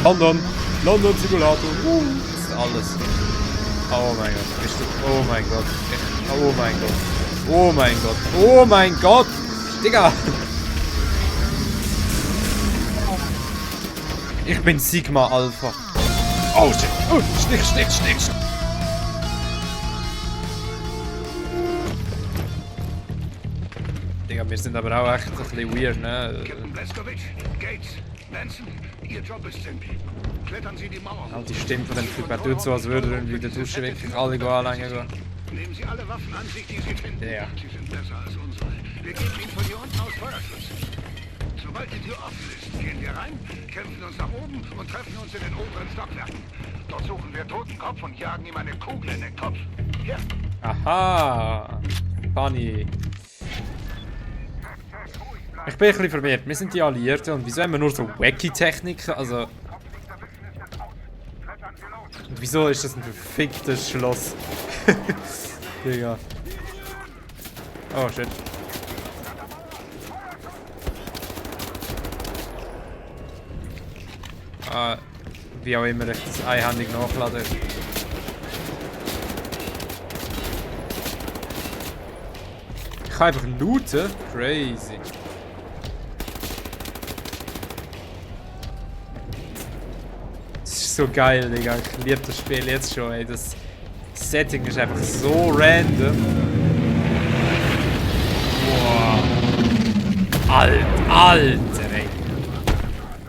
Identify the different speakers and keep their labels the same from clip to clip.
Speaker 1: London. London Simulator. Das ist alles. Oh mein Gott. Oh mein Gott. Oh mein Gott. Oh mein Gott. Oh mein Gott. Digga. Ich bin Sigma Alpha. Oh shit. Oh, Stich. Digga, wir sind aber auch echt ein bisschen weird, ne?
Speaker 2: Captain Blazkowicz, Gates, Manson, Ihr Job ist simpel. Klettern Sie die Mauer.
Speaker 1: Halt die Stimme von dem Typ. Er tut so, als würde er in der Dusche wirklich alle anlängen gehen.
Speaker 2: Nehmen Sie alle Waffen an sich, die Sie finden.
Speaker 1: Ja.
Speaker 2: Sie sind besser als unsere. Wir geben Ihnen von hier unten aus Feuerschutz. Sobald die Tür offen ist, gehen wir rein, kämpfen uns nach oben und treffen uns in den oberen Stockwerken. Dort suchen wir Totenkopf und jagen ihm eine Kugel in den Kopf. Hier.
Speaker 1: Aha. Funny. Ich bin ein bisschen verwirrt. Wir sind die Alliierten und wieso haben wir nur so Wacky-Techniken? Also... Und wieso ist das ein verficktes Schloss? Digga. Oh shit. Wie auch immer ich das einhändig nachlade. Ich kann einfach looten? Crazy. Das ist so geil, Digga. Ich liebe das Spiel jetzt schon, ey. Das Setting ist einfach so random. Wow. Alter, ey.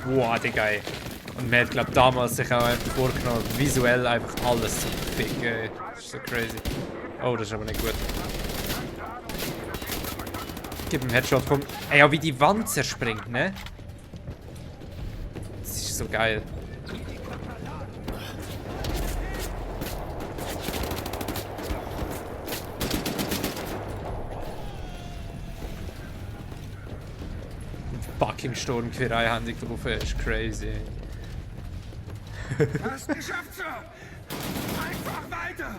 Speaker 1: Wow, Digga, ey. Und man hat, glaube damals sich auch einfach vorgenommen, visuell einfach alles zu ficken, ey. Das ist so crazy. Oh, das ist aber nicht gut. Gib ihm Headshot, komm. Ey, auch wie die Wand zerspringt, ne? Das ist so geil. Fucking Sturmgewehr einhändig drauf ist crazy.
Speaker 2: Hast geschafft, Sir! Einfach weiter!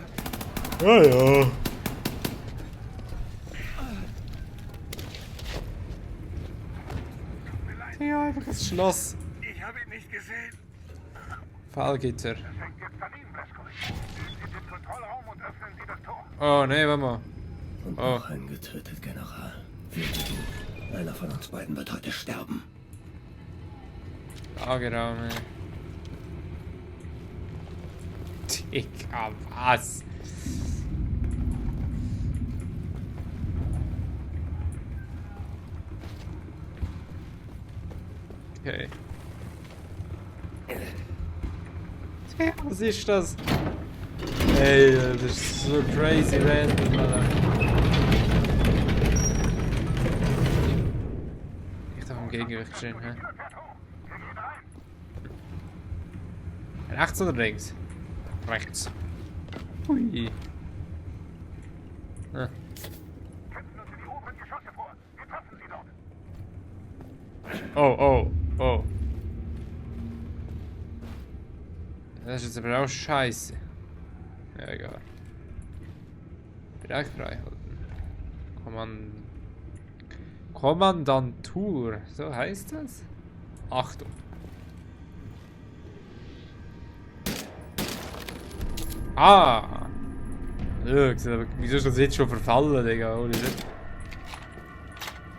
Speaker 1: Ja, ja. Ja, einfach das Schloss.
Speaker 2: Ich habe ihn nicht gesehen.
Speaker 1: Fallgitter.
Speaker 2: Das hängt jetzt an Ihnen, Blazkowicz. Gehen Sie in den Kontrollraum und öffnen Sie das Tor.
Speaker 1: Oh, nee, warte mal.
Speaker 3: Und noch einen getötet, General. Fehlte du. Einer von uns beiden wird heute sterben.
Speaker 1: Lagerraum, ey. Digga, was? Okay. Was ist das? Ey, das ist so crazy random, Alter. Ich darf am Gegengewicht stehen, hä? Rechts oder links? Rechts. Hui. Ah. Oh. Das ist jetzt aber auch scheiße. Ja, egal. Bereich freihalten. Kommandantur. So heißt das? Achtung. Ah! Wieso ist das jetzt schon verfallen, Digga? Holy shit.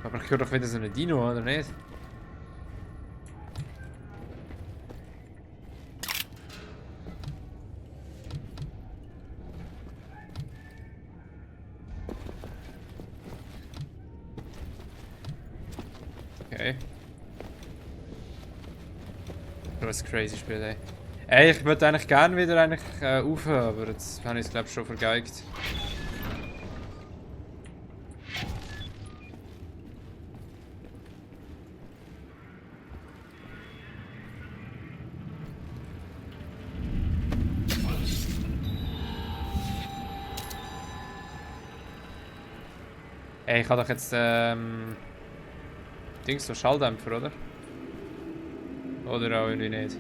Speaker 1: Aber ich höre doch wieder so eine Dino, oder nicht? Okay. Das ist ein crazy Spiel, ey. Ey, ich würde eigentlich gerne wieder aufhören, aber jetzt habe ich es glaube ich schon vergeigt. Ey, ich habe doch jetzt Dings so Schalldämpfer, oder? Oder auch irgendwie nicht.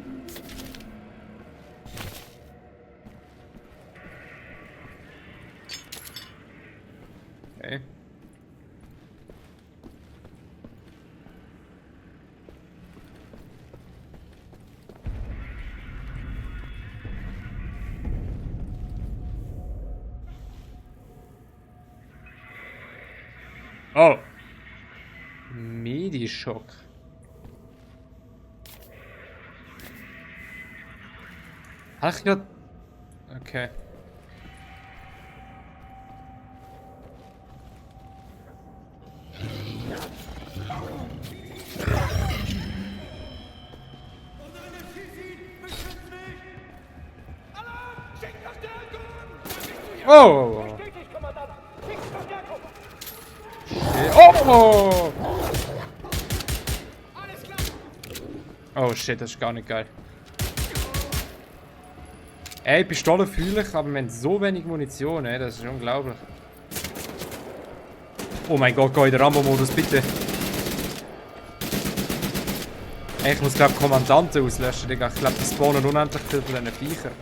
Speaker 1: Okay. Oh! Medischock. Hab ich grad... Okay. Oh! Oh! Oh shit, das ist gar nicht geil. Ey, Pistole fühle ich, aber wir haben so wenig Munition, ey, das ist unglaublich. Oh mein Gott, geh in den Rambo-Modus, bitte. Ey, ich muss glaube Kommandanten auslöschen, Digga. Ich glaube, die spawnen unendlich viel von diesen Viechern.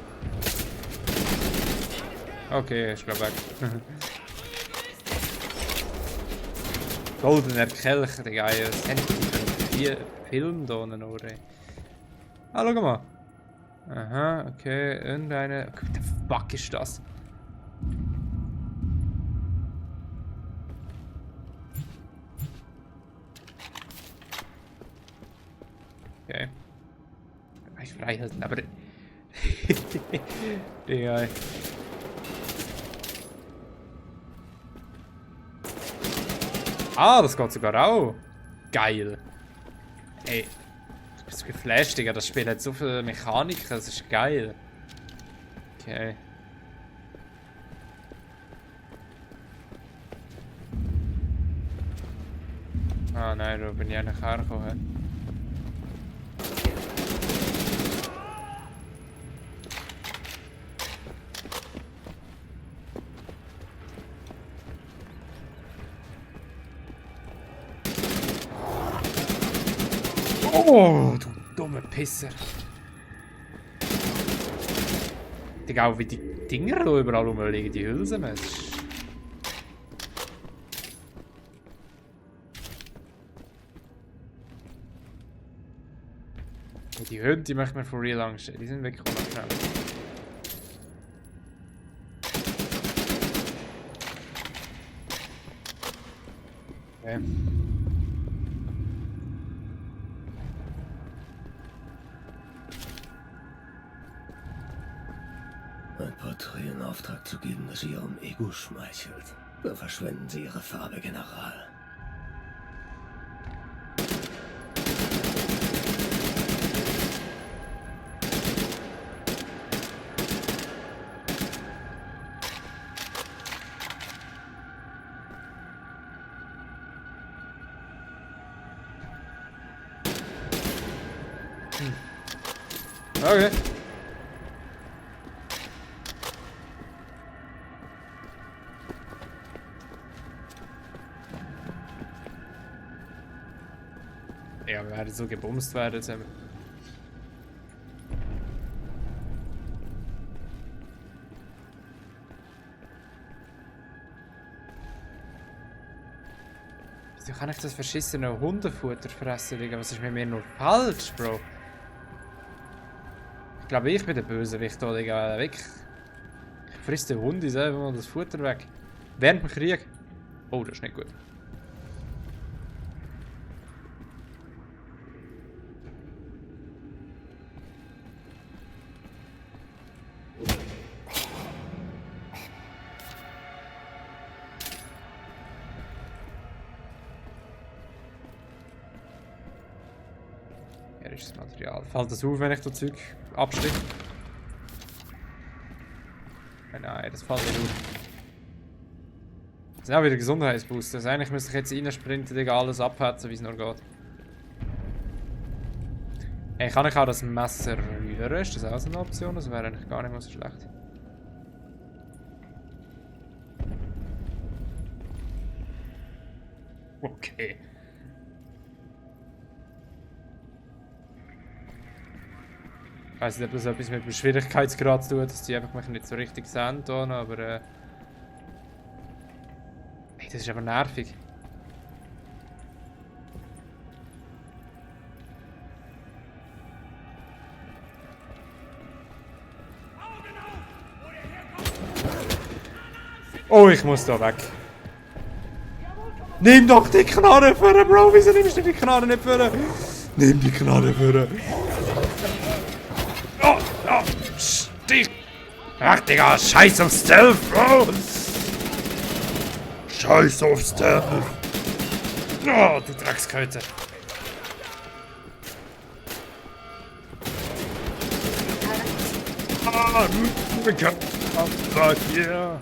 Speaker 1: Okay, ist glaube weg. Goldener Kelch, Digga, was haben die für einen Film da unten, oder? Ah, schau mal. Aha, okay, irgendeine... Okay, what the fuck ist das? Okay. Ich freihalten, aber... Digga. Ah, das geht sogar auch. Geil. Ey. Ich bin so geflasht, Digga. Das Spiel hat so viele Mechaniken. Das ist geil. Okay. Ah nein, da bin ich eigentlich hergekommen. Oh, du dumme Pisser. Digga, auch wie die Dinger da überall rumliegen, die Hülsen. Die Hunde, die möchten wir for real Angst stellen. Die sind wirklich unangenehm. Okay.
Speaker 3: Ein Porträt in Auftrag zu geben, das ihrem Ego schmeichelt. Da verschwenden sie ihre Farbe, General.
Speaker 1: Okay. Ja, wir werden so gebumst werden. Wieso kann ich das verschissene Hundefutter fressen, Digga? Was ist mit mir nur falsch, Bro? Ich glaube, ich bin der Bösewicht, Digga. Weg. Ich friss den Hund selber mal das Futter weg. Während dem Krieg. Oh, das ist nicht gut. Hier ist das Material. Fällt das auf, wenn ich das Zeug abstrich? Nein, das fällt nicht auf. Das sind auch wieder Gesundheitsbooster. Also eigentlich müsste ich jetzt reinsprinten, Digga, alles abhetzen, wie es nur geht. Hey, kann ich auch das Messer rühren? Ist das auch so eine Option? Das wäre eigentlich gar nicht mal so schlecht. Okay. Ich weiß nicht, ob das etwas mit dem Schwierigkeitsgrad zu tun hat, dass die einfach mich nicht so richtig sehen, aber hey, das ist aber nervig. Oh, ich muss da weg. Nimm doch die Knarre für, Bro! Wieso nimmst du die Knarre nicht für? Nimm die Knarre für. Oh, oh, Stich! Ach, Digga, scheiß auf Stealth, Bro! Scheiß auf Stealth! Oh, du Drecksköte! Ah, fuck yeah!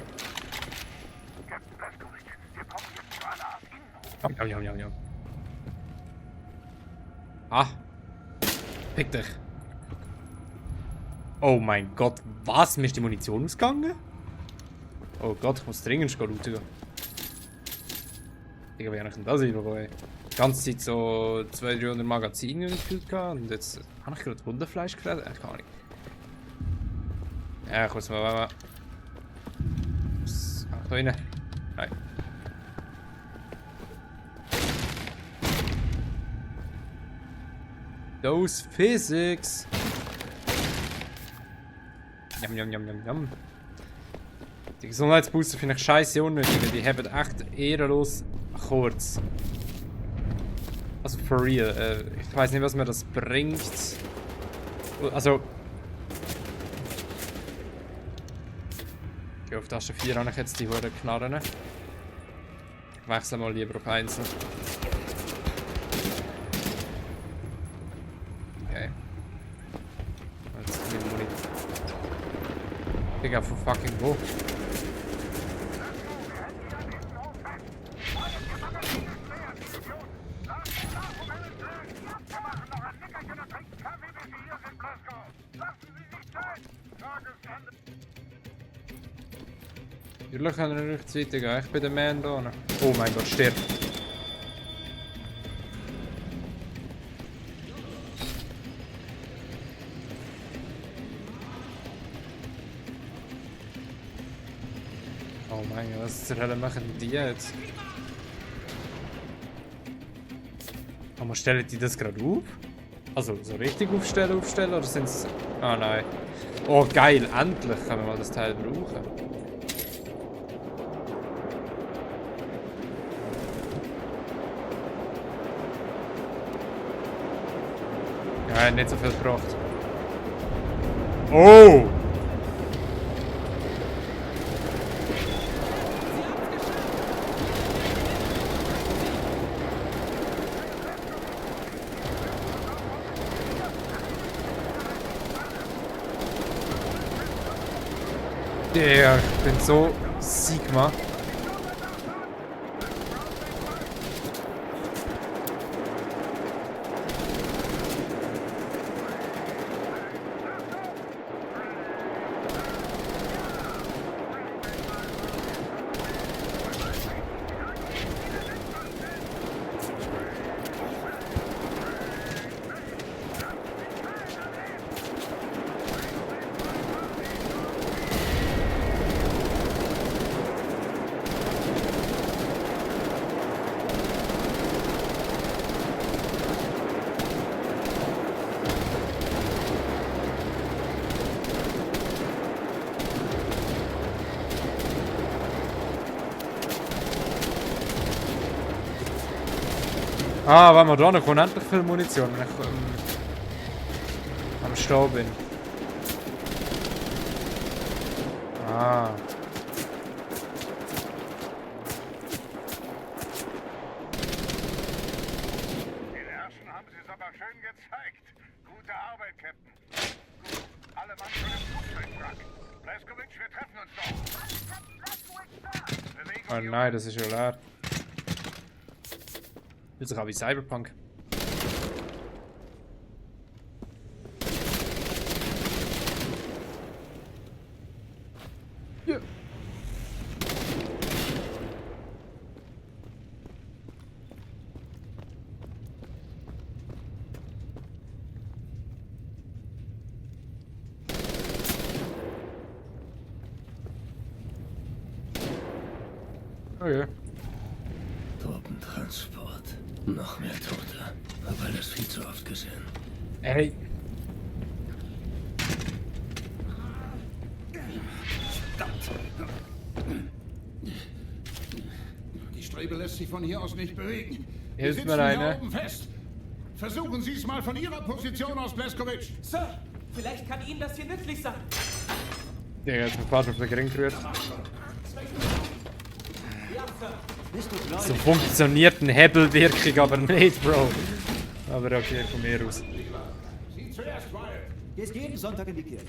Speaker 1: Jam. Ah. Fick dich. Oh mein Gott, was? Mir ist die Munition ausgegangen? Oh Gott, ich muss dringend looten gehen. Digga, wie habe ich denn das hinbekommen? Die ganze Zeit so 200-300 Magazine gefühlt und jetzt habe ich gerade Hundefleisch gefressen. Keine Ahnung. Ja, kurz mal. Da rein. Nein. Those physics. Yum. Die Gesundheitsbooster finde ich scheiße unnötig. Die haben echt ehrenlos kurz. Also for real. Ich weiß nicht, was mir das bringt. Also. Okay, auf Tasche 4 habe ich jetzt die hohen Knarren. Ich wechsle mal lieber auf einzeln. Okay. Jetzt die Munition. Digga, von fucking wo? Natürlich können wir nicht zu weit gehen. Ich bin der Man da. Oh mein Gott, stirb. Oh mein Gott, was zur Hölle machen die jetzt? Aber stellen die das gerade auf? Also, so richtig aufstellen oder sind es... Ah nein. Oh geil, endlich können wir mal das Teil brauchen. Ja, nicht so viel gebraucht. Oh! Der, ich bin so Sigma. Ah, warte mal, da noch unendlich viel Munition, wenn ich am Stau bin. Ah.
Speaker 2: Den ersten haben sie es aber schön gezeigt. Gute Arbeit, Captain. Gut, alle Mann schon im Flugzeugwrack. Blazkowicz, wir treffen uns doch. Bewegung,
Speaker 1: Oh nein, das ist ja leer. Fühlt sich auch wie Cyberpunk. Ja. Okay.
Speaker 3: Truppentransport. Noch mehr Tote. Hab alles viel zu oft gesehen.
Speaker 1: Ey.
Speaker 2: Strebe lässt sich von hier aus nicht bewegen. Wir
Speaker 1: Hilft
Speaker 2: sitzen
Speaker 1: mir
Speaker 2: hier
Speaker 1: einer.
Speaker 2: oben fest. Versuchen Sie es mal von Ihrer Position aus, Blazkowicz.
Speaker 4: Sir, vielleicht kann Ihnen das hier nützlich sein.
Speaker 1: Der hat mich fast auf den Ring gerührt. So funktioniert eine Hebelwirkung aber nicht, Bro. Aber okay, von mir aus.
Speaker 2: Sie zuerst, Wyatt.
Speaker 5: Gehst jeden Sonntag in die Kirche.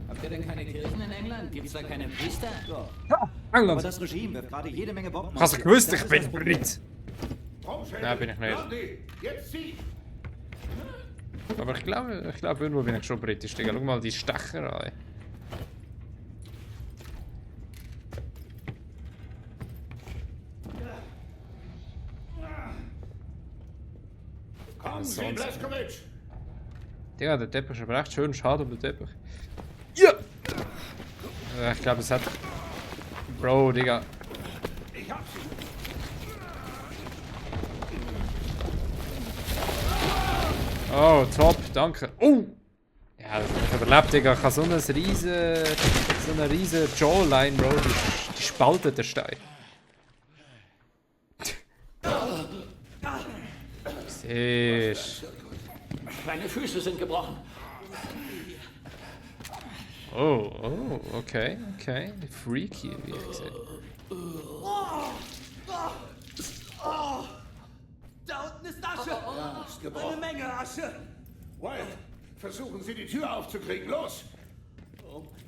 Speaker 4: Habt ihr denn keine Kirchen in England? Gibt's da keine Priester?
Speaker 5: Ja. Aber
Speaker 1: England.
Speaker 5: das Regime wirft gerade jede Menge Bomben.
Speaker 1: Hast du
Speaker 5: auf.
Speaker 1: gewusst,
Speaker 5: Das
Speaker 1: ich
Speaker 5: ist
Speaker 1: bin
Speaker 5: das Problem.
Speaker 1: Brit.
Speaker 2: Raumschädel.
Speaker 1: Ja, bin ich nicht.
Speaker 2: Blondie, jetzt Sie.
Speaker 1: Aber ich glaube, irgendwo bin ich schon britisch, Digga. Schau mal die Stecher an.
Speaker 2: Kommen Sie,
Speaker 1: sonst-
Speaker 2: Blazkowicz.
Speaker 1: Digga, der Teppich ist aber echt schön schade um den Teppich. Ja! Ich glaube, es hat... Bro, Digga.
Speaker 2: Ich hab Sie.
Speaker 1: Oh, top, danke. Oh! Ja, das hab ich überlebt, Digga. Ich habe so eine riese Jawline, Bro. Die spaltet der Stein. Siehst.
Speaker 4: Meine Füße sind gebrochen.
Speaker 1: Oh, okay. Freaky, wie ich gesagt.
Speaker 4: Da unten ist Asche. Eine Menge Asche.
Speaker 2: Wyatt, versuchen Sie die Tür aufzukriegen. Los.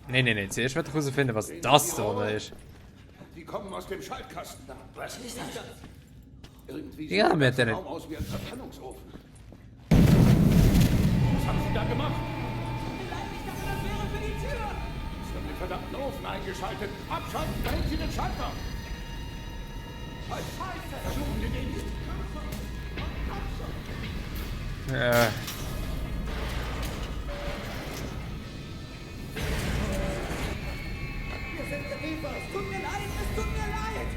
Speaker 1: Nee. Zuerst werde ich herausfinden, was das da ist.
Speaker 2: Die kommen aus dem Schaltkasten da.
Speaker 4: Was ist das?
Speaker 2: Irgendwie
Speaker 1: Ja,
Speaker 2: sieht
Speaker 1: mit
Speaker 2: der
Speaker 1: der-
Speaker 2: Raum aus wie ein Verbrennungsofen. Was haben Sie da gemacht?
Speaker 4: Ich dachte, das wäre für die Tür.
Speaker 2: Sie haben den verdammten Ofen eingeschaltet. Abschalten, drehen Sie den Schalter. Halt, versuchen Sie den nicht.
Speaker 1: Ja.
Speaker 4: Wir sind geliefert. Es tut mir leid, es tut mir leid.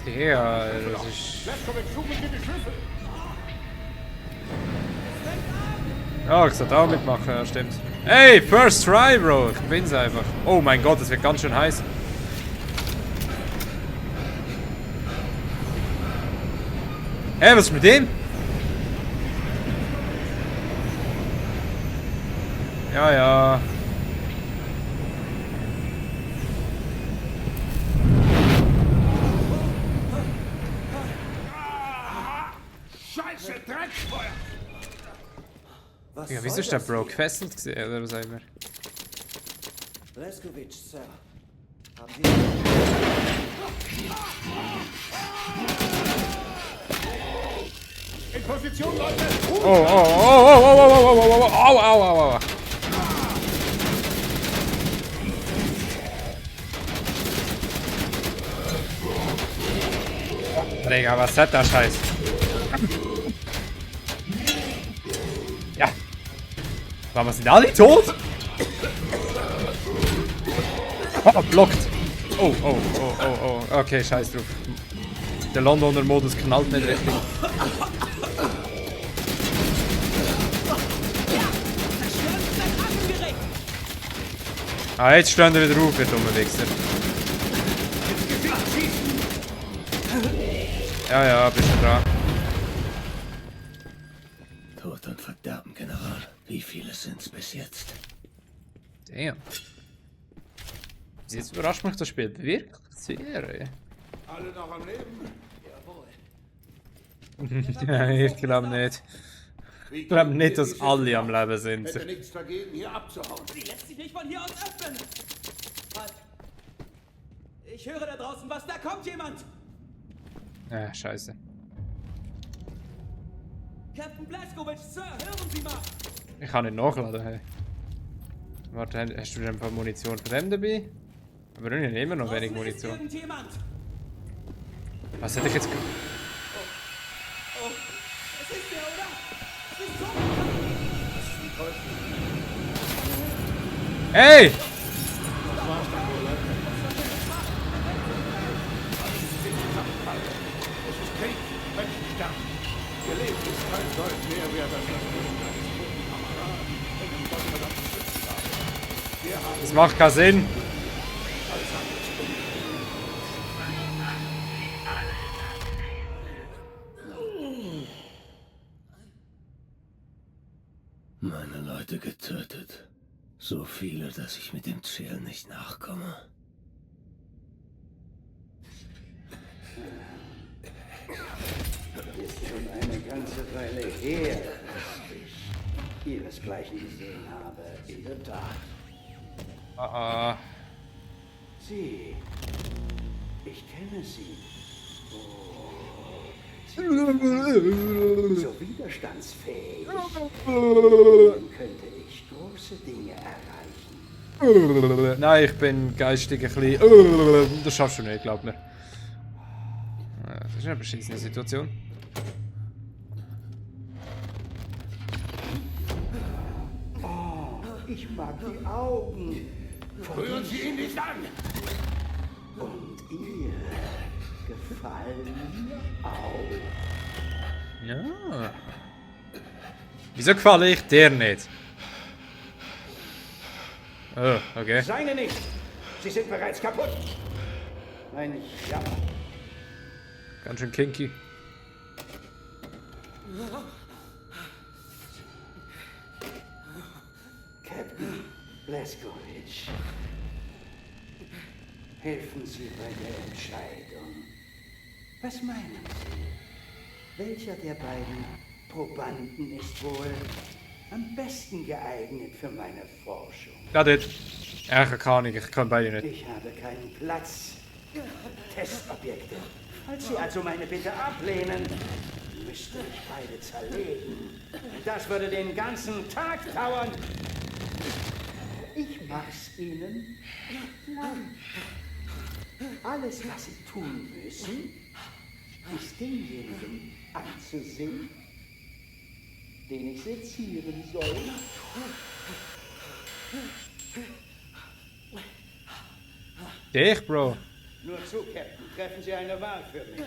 Speaker 1: Digga, das ist...
Speaker 2: Blazkowicz, suchen Sie die Schlüssel.
Speaker 1: Ja, ich sollte auch mitmachen, ja, stimmt. Hey, first try, Bro. Ich bin's einfach. Oh mein Gott, das wird ganz schön heiß. Hey, was ist mit dem? Ja.
Speaker 2: Scheiße, Drecksfeuer.
Speaker 5: Was
Speaker 1: Ja, wieso
Speaker 5: soll
Speaker 1: ist der
Speaker 5: das
Speaker 1: Bro
Speaker 5: hier?
Speaker 1: gefesselt gewesen, oder was sagen wir?
Speaker 5: Blazkowicz, Sir. Haben Sie...
Speaker 2: In Position, Leute.
Speaker 1: Oh. Au. Digga, was hat der Scheiß? Ja. Warum sind alle tot? Oh, blockt. Oh. Okay, scheiß drauf. Der Londoner Modus knallt nicht richtig. Ah, jetzt stehen wir wieder auf, ihr dummer Wichser. Ja, bist du dran.
Speaker 3: Tod und Verderben, General. Wie viele sind's bis jetzt?
Speaker 1: Damn. Jetzt überrascht mich das Spiel wirklich sehr, ey.
Speaker 2: Alle noch am Leben?
Speaker 1: Ja, ich glaube nicht. Ich glaube nicht, dass alle am Leben sind.
Speaker 2: Hätte nichts dagegen, hier abzuhauen.
Speaker 4: Sie lässt sich nicht von hier aus öffnen. Halt. Ich höre da draußen was. Da kommt jemand.
Speaker 1: Ah, scheiße.
Speaker 4: Captain Blazkowicz, Sir, hören Sie mal.
Speaker 1: Ich kann nicht nachladen, hey. Warte, hast du denn ein paar Munition von dem dabei? Aber ich habe immer noch wenig
Speaker 4: Draußen ist
Speaker 1: Munition.
Speaker 4: irgendjemand.
Speaker 1: Was hätte ich jetzt...
Speaker 4: Oh, es ist der, oder? Es ist so.
Speaker 1: Hey!
Speaker 2: Krieg, Menschen sterben. Ihr Leben ist kein Gold mehr wert als das Leben eines toten Kameraden. Einen gottverdammten Schützen haben. Wir haben
Speaker 1: Das macht keinen Sinn.
Speaker 2: alles andere.
Speaker 3: Leute getötet. So viele, dass ich mit dem Zählen nicht nachkomme.
Speaker 6: Ist schon eine ganze Weile her, dass ich ihresgleichen gesehen habe. In der Tat.
Speaker 1: Ah,
Speaker 6: Sie. Ich kenne sie. So widerstandsfähig. Dann könnte ich große Dinge erreichen.
Speaker 1: Nein, ich bin geistig ein bisschen... Das schaffst du nicht, glaub mir. Das ist eine beschissene Situation.
Speaker 6: Ich mag die Augen.
Speaker 2: Rühren Sie ihn nicht an!
Speaker 6: Und ihr gefallen mir auch.
Speaker 1: Ja. Wieso gefalle ich dir nicht? Oh, okay.
Speaker 6: Seine nicht. Sie sind bereits kaputt. Ein Jammer.
Speaker 1: Ganz schön kinky.
Speaker 6: Captain Blazkowicz. Helfen Sie bei der Entscheidung. Was meinen Sie? Welcher der beiden Probanden ist wohl am besten geeignet für meine Forschung?
Speaker 1: Ja, das. Ja, keine Ahnung, ich kann beide nicht.
Speaker 6: Ich habe keinen Platz. Testobjekte. Falls Sie also meine Bitte ablehnen, müsste ich beide zerlegen. Das würde den ganzen Tag dauern. Ich mach's Ihnen leicht. Alles, was Sie tun müssen, ist denjenigen anzusehen, den ich sezieren soll.
Speaker 1: Dich, Bro.
Speaker 6: Nur zu, Captain. Treffen Sie eine Wahl für mich.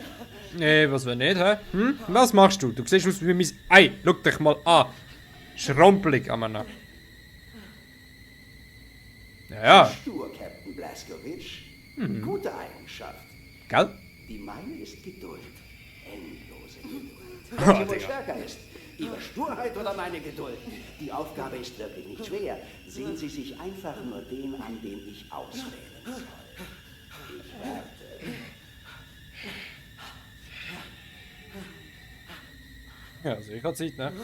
Speaker 1: Nee, was wir nicht, hä? Hm? Was machst du? Du siehst aus wie mein Ei. Schau dich mal an. Schrumpelig am Mann. Ja, ja.
Speaker 6: Stur, Captain Blazkowicz. Gute Eigenschaft.
Speaker 1: Gell?
Speaker 6: Die meine ist Geduld. Endlose Geduld. Welche wohl stärker ist? Ihre Sturheit oder meine Geduld? Die Aufgabe ist wirklich nicht schwer. Sehen Sie sich einfach nur den an, den ich auswählen soll. Ich warte.
Speaker 1: Ja, sicher Zeit, ne?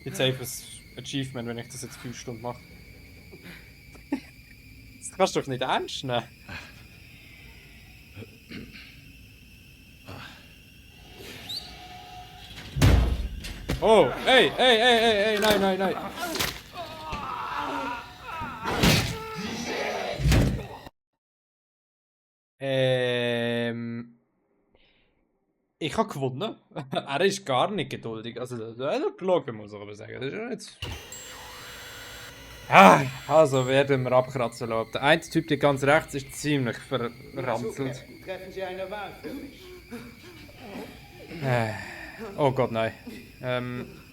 Speaker 1: Jetzt einfach ein Achievement, wenn ich das jetzt 5 Stunden mache. Das kannst du doch nicht ernst nehmen. Oh, ey, nein, nein, nein. Ich habe gewonnen. Er ist gar nicht geduldig. Also, er hat gelogen, muss ich aber sagen. Das ist ja jetzt... Also werden wir abkratzen lassen. Der eine Typ, der ganz rechts, ist ziemlich verranzelt.
Speaker 6: Treffen Sie eine Wahl für mich.
Speaker 1: Oh Gott, nein.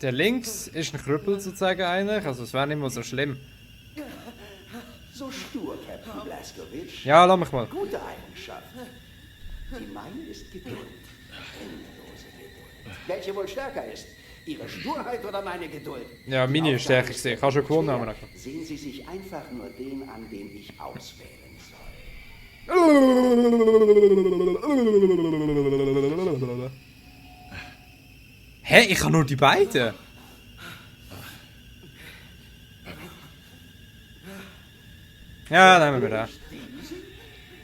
Speaker 1: Der links ist ein Krüppel sozusagen eigentlich, also es wäre nicht mal so schlimm.
Speaker 6: So stur, Captain Blazkowicz.
Speaker 1: Ja, lass mich mal.
Speaker 6: Gute Eigenschaft. Die meine ist Geduld. Endlose Geduld. Welche wohl stärker ist? Ihre Sturheit oder meine Geduld?
Speaker 1: Ja, meine ist stärker gesehen. Ich habe schon gewonnen, aber noch.
Speaker 6: Sehen Sie sich einfach nur den an, den ich auswählen soll.
Speaker 1: Hä? Ich habe nur die beiden? Ja, nehmen wir da.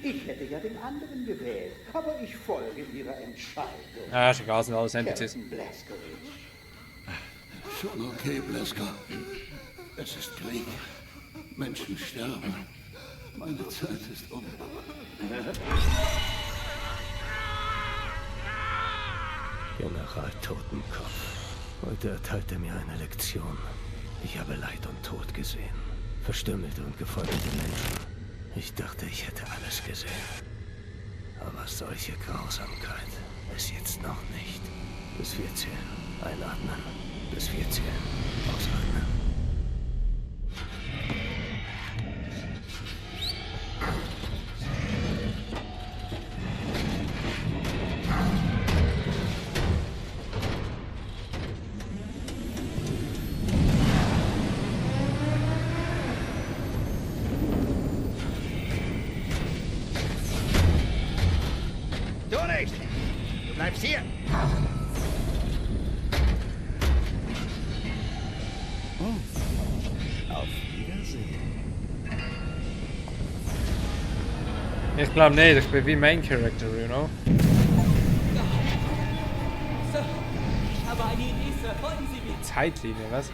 Speaker 6: Ich hätte ja den anderen gewählt, aber ich folge Ihrer Entscheidung.
Speaker 1: Ja, ist egal, sind alles NPCs.
Speaker 6: Captain Blazkowicz.
Speaker 3: Schon okay, Blaska. Es ist Krieg. Menschen sterben. Meine Zeit ist um. General Totenkopf. Heute erteilt er mir eine Lektion. Ich habe Leid und Tod gesehen. Verstümmelte und gefolterte Menschen. Ich dachte, ich hätte alles gesehen. Aber solche Grausamkeit ist jetzt noch nicht. Bis 4 zählen. Einatmen. Bis 4 zählen. Ausatmen.
Speaker 2: Bleibst hier!
Speaker 3: Auf Wiedersehen.
Speaker 1: Ich glaube nicht, ich bin wie Main Character, you know?
Speaker 4: Sir, ich habe eine Idee, Sir. Folgen Sie mir.
Speaker 1: Zeitlinie, was?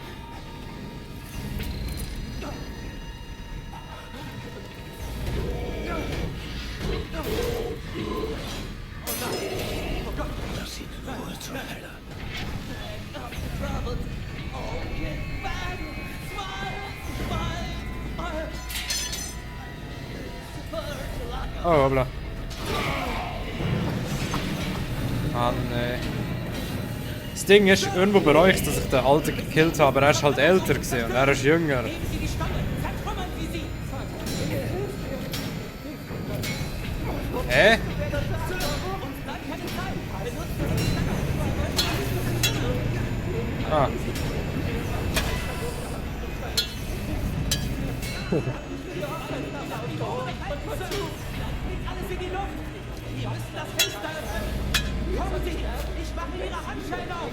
Speaker 3: Lass ihn in Ruhe zur Hölle.
Speaker 1: Oh, hoppla. Mann, ey. Das Ding ist, irgendwo bereue ich, dass ich den Alten gekillt habe, aber er ist halt älter gewesen und er ist jünger.
Speaker 4: Nehmen Sie die Stange. Zertrümmern Sie sie.
Speaker 1: Hä? Ah.
Speaker 4: Alles in die Luft. Wir müssen das Fenster öffnen. Kommen Sie. Ich mache Ihre Handschellen auf.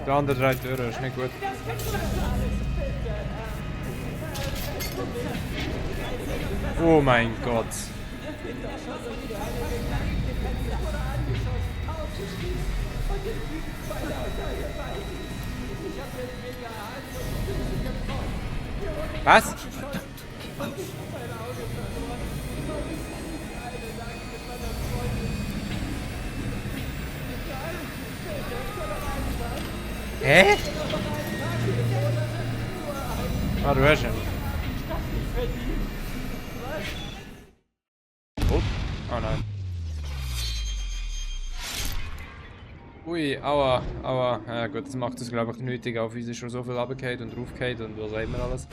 Speaker 1: Der andere dreht durch, ist nicht gut. Oh mein Gott. Was? Hä? Ah, du hörst ihn. Oh. Oh nein. Ui, aua, aua. Ja gut, das macht es glaube ich nötig, auf wie sie schon so viel runtergeht und draufgeht und was auch immer alles.